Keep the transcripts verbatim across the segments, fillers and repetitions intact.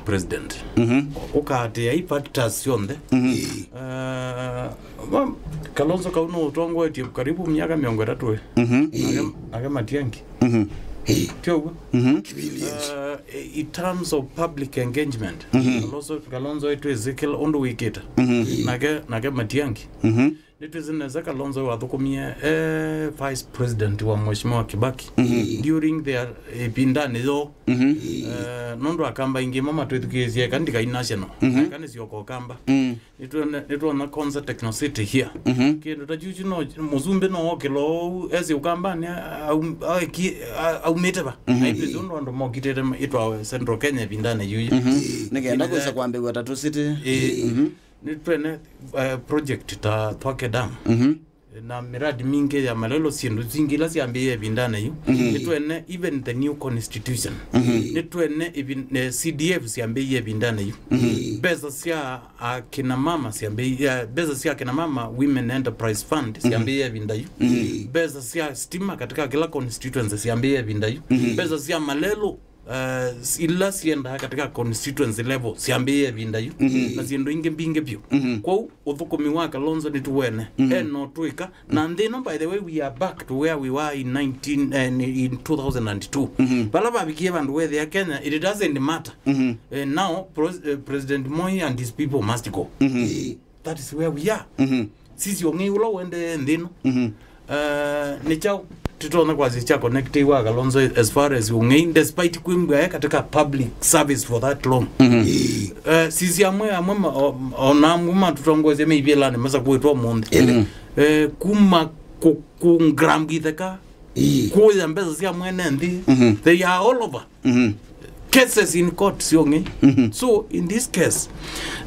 President. Mhm. Ũkaatĩĩa i factors syonthe. Mhm. Eh, ma- Kalonzo kau no ũtongoetye karibu myaka mĩongo ĩtatũ ĩ. Mhm. Nake, nake Matiang'i. Mhm. Ti ũguo? Mhm. Civilians. Eh, in terms of public engagement, Mhm. Kalonzo, Kalonzo etwĩsĩ kĩla ũndũ wĩkĩte. Mhm. Nake, nake Matiang'i. Mhm. Nĩtwĩsĩ nesa Kalonzo wathũkũmie e vice president wa Mheshimiwa Kibaki Mhm. during their ĩvindanĩ yoo. Mhm. Eh, nũndũ Akamba ingĩ mama twĩthukĩĩsye eka ndikainasya no. Mhm. Eka nĩsyoka Ũkamba. Mm. Nĩtwone- nĩtwona Konza Techno City here. Mhm. Kĩndũ ta kyuchu no mũsumbĩ no okĩla ũu esi Ũkambanĩ aum- aiki- a- aumĩte va. Mhm. Aitwĩsĩ ũndũ andũ mokitĩte ma- itwawe Central Kenya ĩvindanĩ yuyu. Mhm. Nĩkenda Ĩvinda- kwĩsa kwambĩw'a ta tũsitĩ. Ĩĩ. Mhm. Nĩtwene eh, project ta Thwake Dam Mhm. na miradi mingĩ ya malelo syĩndũ syingĩ ila syambĩĩe ĩvindanĩ yu. Mhm. Nĩtwene even the new constitution. Mhm. Nĩtwene even, eh, C D F syambĩĩe ĩvindanĩ yu. Mhm. Mbesa sya akina mama syambĩĩe, eh, mbesa sya akina mama Women Enterprise Fund syambĩĩe ĩvinda yu. Mhm. Mbesa sya stima katika kila constituency syambĩĩe ĩvinda yu. Mhm. Mbesa sya malelo uh, ila siendaa katika constituency level syambĩĩe ĩvinda yu Mhm. na syĩndũ ingĩ mbingĩ vyũ. Mhm. Kwou ũthũkũmi wa Kalonzo nĩtũwene Mhm. eno twĩka na nthĩ ĩno, by the way, we are back to where we were in nineteen, eh, in two thousand and two. Mhm. Vala vavikie vandũ wethĩa Kenya, it doesn't matter. Mhm. Eh, now pros- eh, President Moi and his people must go. Mhm. That is where we are. Mhm. Sisi ũng'ei ũla ũendee nthĩ ĩno. Mhm. Uh, nĩ kyaũ tũtonya kwasya kya connected wa Kalonzo as far as ũng'ei, despite kwĩmbwa e katika public service for that long. Mhm. Uh, sisi amwe amwe ma- o- ona amwe matũtongoesye meivyĩlanĩ masakuĩtwa mũnthĩ. Mhm. Uh, kuma kũ- kũngrambitheka Ii. Kuya mbesa sya mwene nthĩ. Mhm. They are all over. Mhm. Cases in court syong'ei. Mhm. So in this case,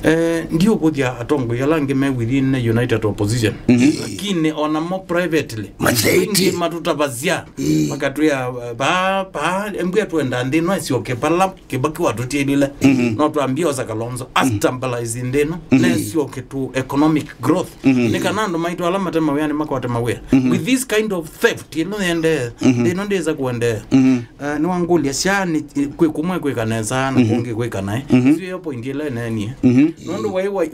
eh, ndiũvũthya atongoi ala angĩ me within the United Opposition. Mhm. Lakini ona mo privately, Masaiti. Aingĩ matũtavasya, Ii. Makatwĩa, eh, paa, paa, embwĩa twenda nthĩ ĩno ĩsyoke vala Kibaki watũtiĩlile. Mhm. No twambie osa Kalonzo, a stabilize nthĩ ĩno, Mhm. nesyoke to economic growth. Mhm. Nĩ kana andũ maitũ ala mate mawĩa nĩ makwate mawĩa. Mhm. With this kind of theft, ĩno yendee, Mhm. nthĩ ĩno ndĩsa kũendee. Mhm. Eh, nĩwangũlya sya nĩ kwĩ kũmwe kwĩka nesa na Mhm. kũngĩ kwĩka naĩ. Mhm. Ĩsu yo point ĩla ĩneenie. Mhm. Nũndũ wai wa